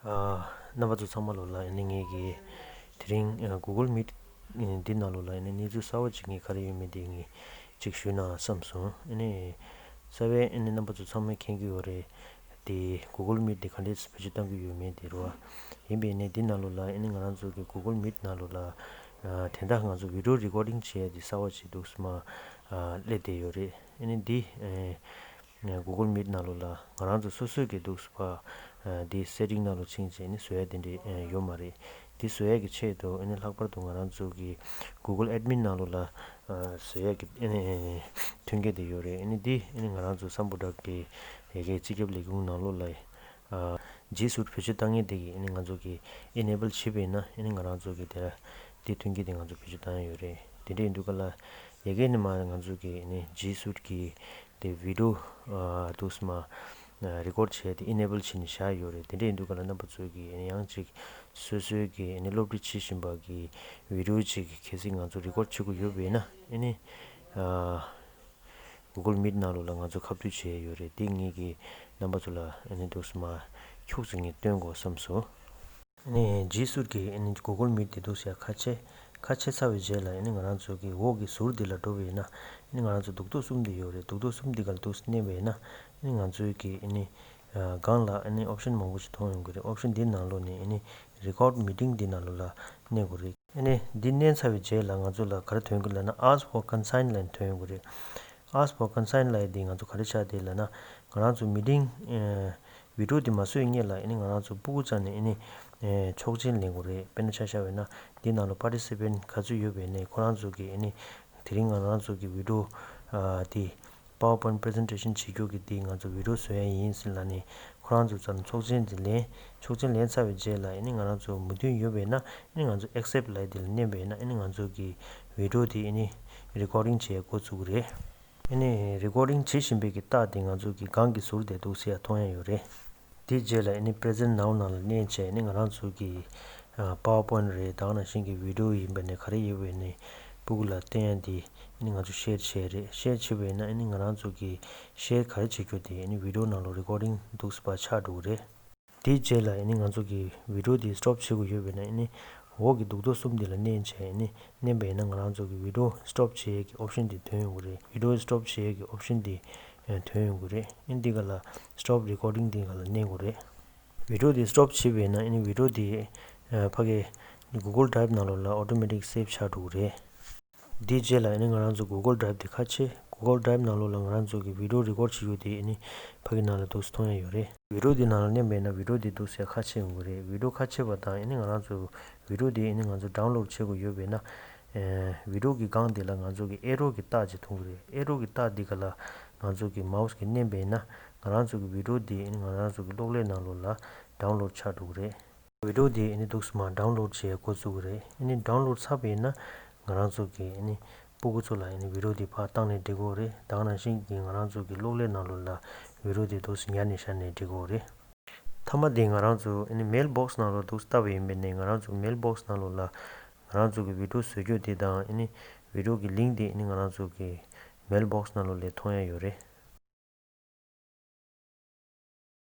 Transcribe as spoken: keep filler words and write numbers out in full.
ཨ། རྣམ་པ་ཚོ་ཚང་མ་ལོ་ལ་ཨ་ནི་ངེད་ཀྱི་དེ་རིང་ཨ་Google Meet འདི་ནང་ལོ་ལ་ཨ་ནི་གནས་ཚུལ་གསར་བ་ཅིག་ངས་ག་རེ་ཡོད་མེད་དེ་ངས་ཅིག་ཞུས་ན་བསམ་སོང་། ཨ་ནི་རྩ་བའི་ཨ་ནི་རྣམ་པ་ཚོ་ཚང་མས་མཁྱེན་གྱི་ཡོད་རེད། དེ་Google Meet དེ་ག་འདྲས་བེད་སྤྱོད་གཏང་གི་ཡོད་མེད་དེ་རེད་བ། ཡིན་པས་ནས་འདི་ནང་ལོ་ལ་ཨ་ནི་ང་རང་ཚོ་གི་Google Meet ནང་ལོ་ལ་ཨ་དེ་འདྲ་ང་ཚོ་video recording བྱས་དེ་གསར་བ་ཅིག་འདུག་སེ་མར་ཨ་སླེབས་བསྡད་ཡོད་རེད། ཨ་ནི་འདི་ཨ་Google Meet ནང་ལོ་ལ་ང་རང་ཚོ་སོ་སོའི་གི་འདུག་སེ་ཕར་ཨ་འདི་setting ནང་ལོ་ཕྱིན་བྱས་ནི་བཟོ་ཡ་དེ་འདྲས་ཨ་ཡོད་མ་རེད། འདི་བཟོ་ཡ་གི་ཆེད་དུ་ཨ་ནི་ལྷག་པར་དུ་ང་རང་ཚོ་གི་Google Admin ནང་ལོ་ལ་ཨ་བཟོ་ཡ་གི་ཨ་ནི་མཐུན་རྐྱེན་དེ་ཡོད་རེད། ཨ་ནི་འདི་ཨ་ནི་ང་རང་ཚོ་སམ་བྷོ་ཊ་གི་ཡ་གི་སྤྱི་ཁྱབ་ལས་ཁུངས་ནང་ལོ་ལ་ཨ་G Suite བེད་སྤྱོད་བཏང་མཁན་དེ་གི་ཨ་ནི་ང་ཚོ་གི་enable བྱས་པས་ན་ཨ་ནི་ང་རང་ཚོ་གི་དེ་འདི་མཐུན་རྐྱེན་དེ་ང་ཚོ་བེད་སྤྱོད་བཏང་ཡ་ཡོད་རེད། དེ་འདྲས་ཡིན་དུས་ག་ལ་ཡ་གི་ནི་མ་ང་ཚོ་གི་ཨ་ནི་G Suite གི་དེ་video ཨ་འདུག་སེ་མར་ཨ་record བྱས་དེ་enable བྱས་ནས་བཞག་ཡོད་རེད། དེ་འདྲས་ཡིན་དུས་ག་ལ་རྣམ་པ་ཚོ་གི་ཨ་ནི་ཡང་ཅིག་སོ་སོའི་གི་ཨ་ནི་སློབ་ཁྲིད་བྱེད་བཞིན་པ་གི་video ཅིག་གལ་སྲིད་ང་ཚོ་record བྱེད་དགོས་ཡོད་པས་ན་ཨ་ནི་ཨ་Google Meet ནང་ལོ་ལ་ང་ཚོ་ཁ་བསྡུར་བྱས་ཡོད་རེད། དེ་ངེད་ཀྱི་རྣམ་པ་ཚོ་ལ་ཨ་ནི་འདུག་སེ་མར་ཁྱུག་ཙམ་ངས་སྟོན་དགོས་བསམ་སོང་། ཨ་ནི་G Suite གི་ཨ་ནི་Google Meet དེ་འདུག་སེ་ཡ་ཁ་ཕྱེ། ཁ་ཕྱེ་ཚར་བའི་རྗེས་ལ་ཨ་ནི་ང་རང་ཚོ་གི་འོག་གི་ཟུར་འདི་ལ་འགྲོ་བས་ན་ཨ་ནི་ང་རང་ཚོ་འདུག་རྡོག་གསུམ་འདི་ཡོད་རེད། འདུག་རྡོག་གསུམ་འདི་ག་ལ་འདུག་སེ་མནན་པས་ན་ཨ་ནི་ང་ཚོའི་གི་ཨ་ནི་ཨ་སྒང་ལ་ཨ་ནི་option མང་པོ་ཞིག་མཐོང་ཡོང་གི་རེད། option འདི་ནང་ལོགས་ནས་ཨ་ནི་record meeting འདི་ནང་ལོགས་ལ་མནན་དགོས་རེད། ཨ་ནི་འདི་མནན་ཚར་བའི་རྗེས་ལ་ང་ཚོ་ལ་ག་རེ་ཐོན་གི་ལབ་ན་ask for consent ལབ་ཐོན་ཡོང་གི་རེད། ask for consent ལབ་འདི་ང་ཚོ་ག་རེ་ཆགས་བསྡད་ལབ་ན་ང་རང་ཚོ་meeting ཨ་video འདི་མ་བཟོས་སྔོན་ལ་ཨ་ནི་ང་རང་ཚོ་སྤུ་གུ་རྩ་ནས་ཨ་ནི་ཨ་ཆོག་མཆན་ལེན་དགོས་རེད། དཔེར་ན་ཆ་བཞག་པ་ཡིན་ན་འདི་ནང་ལ་participant ག་ཚོད་ཡོད་པ་ཡིན་ནའི་ཁོ་རང་ཚོ་གི་ཨ་ནི་དེ་རིང་ང་རང་ཚོ་གི་video ཨ་འདི་PowerPoint presentation བྱེད་རྒྱུ་གི་འདི་ང་ཚོ་video བཟོ་ཡ་ཡིན་ཟེར་ལབ་ནས་ཁོ་རང་ཚོ་རྩ་ནས་ཆོག་མཆན་འདི་ལེན། ཆོག་མཆན་ལེན་ཚར་བའི་རྗེས་ལ་ཨ་ནི་ང་རང་ཚོ་མོས་མཐུན་ཡོད་པས་ན་ཨ་ནི་ང་ཚོ་accept ལབ་འདི་ལ་མནན་པས་ན་ཨ་ནི་ང་ཚོ་གི་video འདི་ཨ་ནི་recording བྱེད་འགོ་བཙུགས་ཀྱི་རེད། ཨ་ནི་recording བྱེད་བཞིན་པའི་གི་རྟགས་དེ་ང་ཚོ་གི་སྒང་གི་ཟུར་དེ་འདུག་སེ་ཡ་མཐོང་ཡ་ཡོད་རེད། དེའི་རྗེས་ལ་ཨ་ནི་present now ནང་ལ་མནན་བྱས་ཨ་ནི་ང་རང་ཚོ་གི་ཨ་PowerPoint རེད། ད་ག་ནང་བཞིན་གི་video ཡིན་པ་ནས་ག་རེ་ཡོད་པ་ནས་སྤུ་གུ་ལ་སྟོན་ཡ་འདི་ཨ་ནི་ང་ཚོ་share བྱས་རེད། share བྱས་པ་ཡིན་ན་ཨ་ནི་ང་རང་ཚོ་གི་share ག་རེ་བྱེད་རྒྱུ་དེ་ཨ་ནི་video ནང་ལ་recording འདུག་སེ་ཕར་ཆགས་འགྲོ་གི་རེད། དེའི་རྗེས་ལ་ཨ་ནི་ང་ཚོ་གི་video དེ་stop བྱེད་དགོས་ཡོད་པས་ན་ཨ་ནི་འོག་གི་འདུག་རྡོག་གསུམ་དེ་ལ་མནན་བྱས་ཨ་ནི་མནན་པས་ན་ང་རང་ཚོ་གི་video stop བྱེད་ཡས་ཀྱི་option དེ་ཐོན་ཡོང་གི་རེད། video stop བྱེད་ཡས་ཀྱི་option དེ་ཨ་ཐོན་ཡོང་གི་རེད། ཨ་ནི་འདི་ག་ལ་stop recording འདི་ག་ལ་མནན་དགོས་རེད། video དེ་stop བྱས་པས་ན་ཨ་ནི་video དེ་ཨ་ཕ་གི་Google Drive ནང་ལོགས་ལ་automatic save ཆགས་འགྲོ་གི་རེད། དེའི་རྗེས་ལ་ཨ་ནི་ང་རང་ཚོ་Google Drive དེ་ཁ་ཕྱེ། Google Drive ནང་ལོགས་ལ་ང་རང་ཚོ་གི་video record བྱེད་རྒྱུ་དེ་ཨ་ནི་ཕ་གི་ནང་ལ་འདུག་སེ་མཐོང་ཡ་ཡོད་རེད། video དེ་ནང་ལ་མནན་པས་ན་video དེ་འདུག་སེ་ཁ་ཕྱེ་ཡོང་གི་རེད། video ཁ་ཕྱེ་བ་དང་ཨ་ནི་ང་རང་ཚོ་video དེ་ཨ་ནི་ང་ཚོ་download བྱེད་དགོས་ཡོད་པས་ན་ཨ་video གི་སྒང་དེ་ལ་ང་ཚོ་གི་arrow གི་རྟགས་ཅིག་མཐོང་གི་རེད། arrow གི་རྟགས་འདི་ག་ལ་ང་ཚོ་གི་mouse གིས་མནན་པས་ན་ང་རང་ཚོ་གི་video དེ་ཨ་ནི་ང་རང་ཚོ་གི་གློག་ཀླད་ནང་ལོགས་ལ་download ཆགས་འགྲོ་གི་རེད། video དེ་ཨ་ནི་འདུག་སེ་མར་download བྱེད་འགོ་བཙུགས་ཀྱི་རེད། ཨ་ནི་download ཚར་བ་ཡིན་ན་ང་རང་ཚོ་གི་ཨ་ནི་སྤུ་གུ་ཚོ་ལ་ཨ་ནི་video དེ་ཕར་བཏང་ནས་འབྲི་དགོས་རེད། ད་ག་ནང་བཞིན་གྱི་ང་རང་ཚོ་གི་གློག་ཀླད་ནང་ལོགས་ལ་video དེ་འདུག་སེ་ཉར་ནས་བཞག་ནས་འབྲི་དགོས་རེད། མཐའ་མ་དེ་ང་རང་ཚོ་ཨ་ནི་mailbox ནང་ལོགས་འདུག་སེ་བལྟས་པ་ཡིན་པས་ནས་ང་རང་ཚོ་གི་mailbox ནང་ལོགས་ལ་ང་རང་ཚོ་གི་video བཟོ་རྒྱུ་དེ་དང་ཨ་ནི་video གི་link དེ་ཨ་ནི་ང་རང་ཚོ་གི་mailbox ནང་ལོགས་ལ་མཐོང་ཡ་ཡོད་རེད།